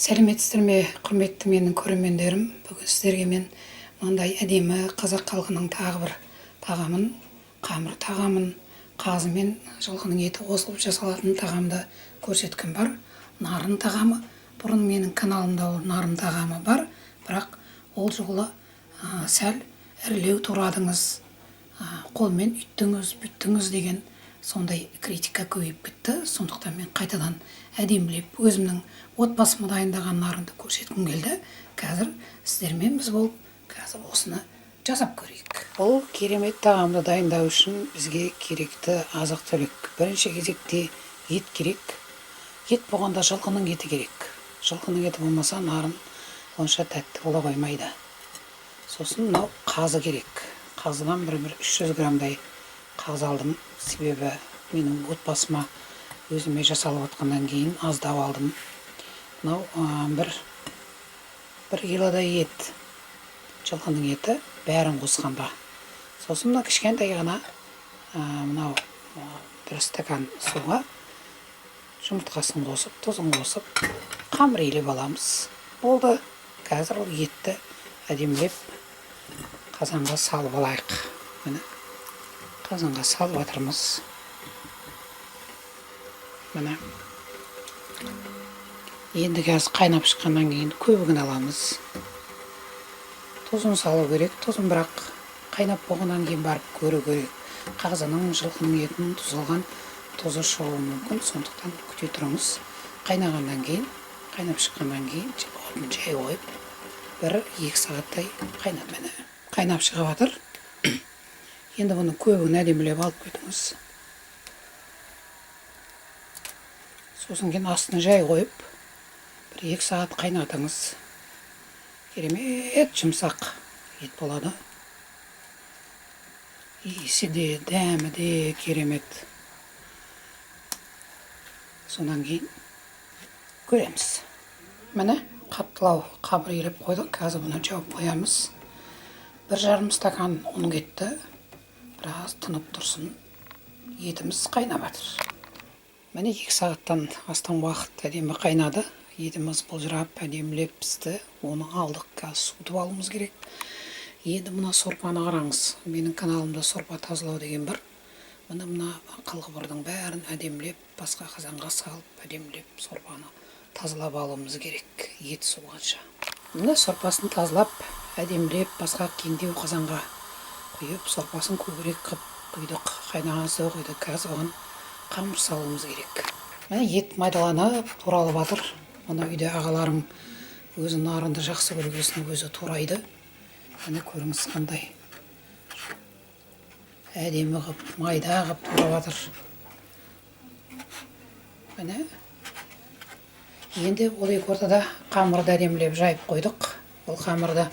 Сәлеметсіздер ме, құрметті менің көрермендерім! Бүгін сіздерге мен мынандай әдемі қазақ халқының тағы бір тағамын, қамыр тағамын, қазы мен жылқының еті қосылып жасалатын тағамды көрсеткім бар. Нарын тағамы. Бұрын менің каналымда ол нарын тағамы бар, бірақ ол жолы сәл ірілеу турадыңыз, қолмен үйттіңіз, бүйттіңіз деген сондай критика көбейіп кетті. Сондықтан мен қайтадан әдемілеп өзімнің отбасыма дайындаған нарынды көрсеткім келді. Қазір сіздермен біз болып қазір осыны жасап көрейік. Бұл керемет тағамды дайындау үшін бізге керекті азық-түлік. Бірінші кезекте ет керек. Ет болғанда жылқының еті керек. Жылқының еті болмаса, нарын онша тәтті бола қоймайды. Сосын мынау қазы керек. Қазыдан бір 300 граммдай қазы алдым. Себебі менің отбасыма, өзіме жасалып отқаннан кейін аздап алдым. Мынау бір килодай ет, жылқының еті бәрін қосқанда. Сосын мына кішкентай ғана мынау бір стакан суға жұмыртқасын қосып, тұзын қосып, қамыр илеп аламыз. Болды. Қазір ол етті әдемілеп қазанға салып алайық. Міне, қазанға салып жатырмыз. Міне, енді қазір қайнап шыққаннан кейін көбігін аламыз. Тұзын салу керек. Тұзын бірақ қайнап болғаннан кейін барып көру керек. Қазының, жылқының етінің тұзылған тұзы шығуы мүмкін, сондықтан күте тұрыңыз. Қайнағаннан кейін, қайнап шыққаннан кейін отын жай қойып, 1-2 сағаттай қайнат. Міне, қайнап шығып жатыр. Енді бұны көбігін әдемілеп алып кетіңіз. Сосын кейін астын жай қойып, 1-2 сағат қайнатыңыз. Керемет жұмсақ ет болады. Иісі де, дәмі де керемет. Содан кейін көреміз. Міне, қаттылау қамыр илеп қойдық. Қазір бұны жауып қоямыз. 1,5 стакан ұн кетті. Біраз тынып тұрсын. Етіміз қайнап жатыр. Міне, 2 сағаттан астам уақыт әдемі қайнады. Етіміз былжырап, әдемілеп пісті. Оны алдық, қазір суытып алуымыз керек. Енді мына сорпаны қараңыз. Менің каналымда сорпа тазалау деген бар. Міне, мына қылқыбырдың бәрін әдемілеп басқа қазанға салып, әдемілеп сорпаны тазалап алуымыз керек, ет суығанша. Міне, сорпасын тазалап, әдемілеп басқа кеңдеу қазанға құйып, сорпасын көбірек қып құйдық, қайнаған су құйдық. Қазір оған қамыр салуымыз керек. Міне, ет майдаланып туралып жатыр. Мына үйде ағаларым өзі нарынды жақсы көргесін өзі турайды. Міне, көріңіз, қандай әдемі қып, майда қып турап жатыр. Міне, енді ол екі ортада қамырды әдемілеп жайып қойдық. Ол қамырды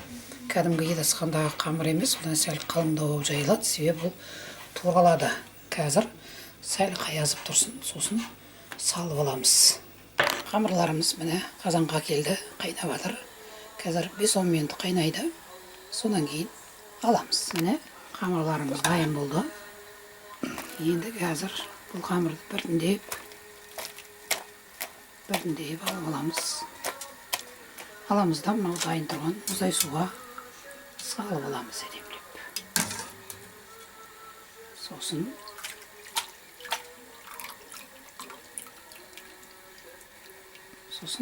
кәдімгі ет асқандағы қамыр емес, одан сәл қалыңдау болып жайылады, себебі ол туралады. Қазір сәл қаязып тұрсын, сосын салып аламыз. Қамырларымыз міне қазанға келді, қайнап жатыр. Қазір 5-10 минут қайнайды, содан кейін аламыз. Міне, қамырларымыз дайын болды. Енді қазір бұл қамырды біртіндеп, біртіндеп алып аламыз. Аламыз да мынау дайын тұрған мұздай суға салып аламыз әдемілеп. Сосын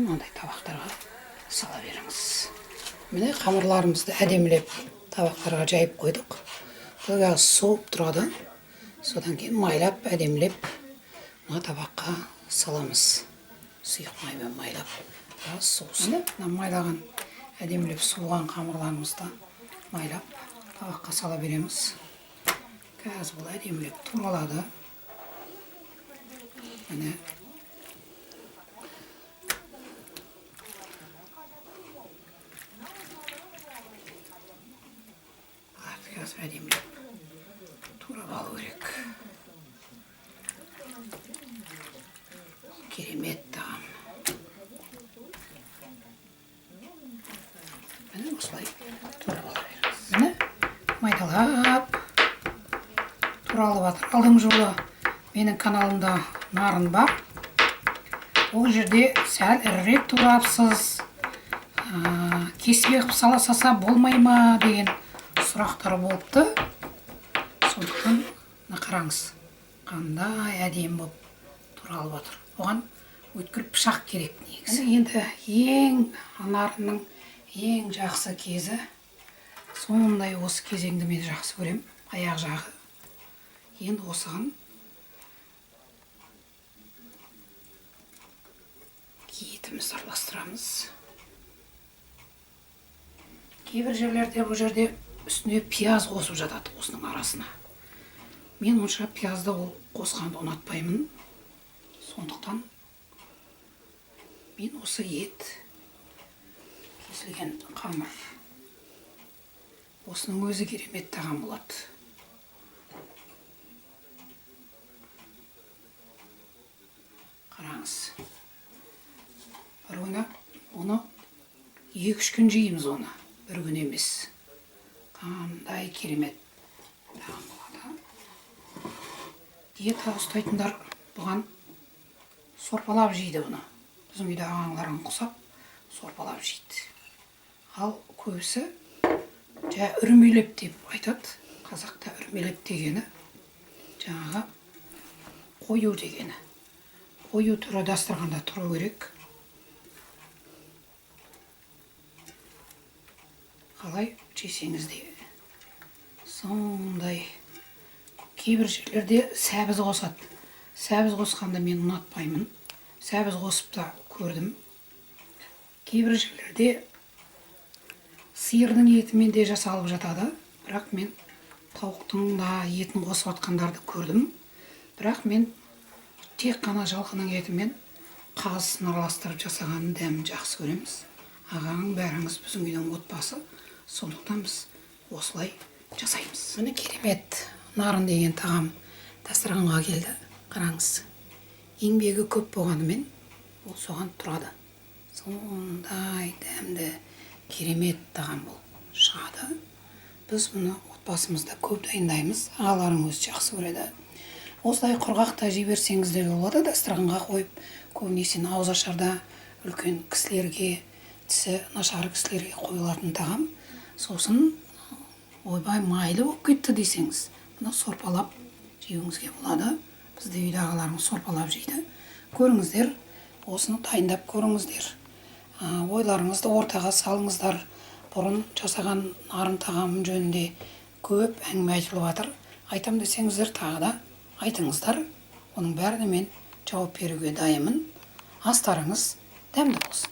мынандай табақтарға сала беріңіз. Міне, қамырларымызды әдемілеп табақтарға жайып қойдық. Бұл қазір суып тұрады. Содан кейін майлап, әдемілеп мына табаққа саламыз. Сұйық маймен майлап, біраз суысын. Мына майлаған, әдемілеп суыған қамырларымызды майлап табаққа сала береміз. Қазір бұл әдемілеп туралады. Міне, қазір әдемілеп турап алу керек. Керемет тағам. Міне, осылай турап ала береміз. Міне, майдалап туралып жатыр. Алдыңғы жолы менің каналымда нарын бар. Ол жерде сәл ірірек турапсыз, кеспе қылып сала салса болмай ма деген сұрақтар болыпты. Сондықтан мына қараңыз, қандай әдемі болып туралып жатыр. Оған өткір пышақ керек негізі. Енді ең нарынның ең жақсы кезі, сондай осы кезеңді мен жақсы көремін, аяқ жағы. Енді осыған етімізді араластырамыз. Кейбір жерлерде бұл жерде үстіне пияз қосып жатады осының арасына. Мен онша пиязды ол қосқанды ұнатпаймын. Сондықтан мен осы ет, кесілген қамыр, осының өзі керемет тағам болады. Қараңыз, бір күні оны 2-3 күн жейміз, оны бір күн емес. Қандай керемет тағам болады. Диета ұстайтындар бұған сорпалап жейді бұны. Біздің үйде ағаңларың құсап сорпалап жейді. Ал көбісі жа үрмелеп деп айтады. Қазақта үрмелеп дегені жаңағы қою дегені. Қою түрі дастарханда тұру керек. Қалай жесеңіз де сондай. Кейбір жерлерде сәбіз қосады. Сәбіз қосқанды мен ұнатпаймын. Сәбіз қосып та көрдім. Кейбір жерлерде сиырдың етімен де жасалып жатады. Бірақ мен тауықтың да етін қосып жатқандарды көрдім. Бірақ мен тек қана жылқының етімен қазысын араластырып жасағанын дәмін жақсы көреміз. Ағаң бәріңіз біздің үйдің отбасы. Сондықтан біз осылай жасаймыз. Міне керемет нарын деген тағам дастарханға келді. Қараңыз, еңбегі көп болғанымен ол соған тұрады. Сондай дәмді керемет тағам болып шығады. Біз бұны отбасымызда көп дайындаймыз. Ағаларың өзі жақсы көреді. Осылай құрғақ та жей берсеңіз де болады, дастарханға қойып, көбінесе ауызашарда үлкен кісілерге, тісі нашар кісілерге қойылатын тағам. Сосын ойбай майлы болып кетті десеңіз, бұны сорпалап жеуіңізге болады. Бізде үйде ағаларымыз сорпалап жейді. Көріңіздер, осыны дайындап көріңіздер. Ойларыңызды ортаға салыңыздар. Бұрын жасаған нарын тағамы жөнінде көп әңгіме айтылып жатыр. Айтам десеңіздер тағы да айтыңыздар. Оның бәріне мен жауап беруге дайынмын. Астарыңыз дәмді болсын.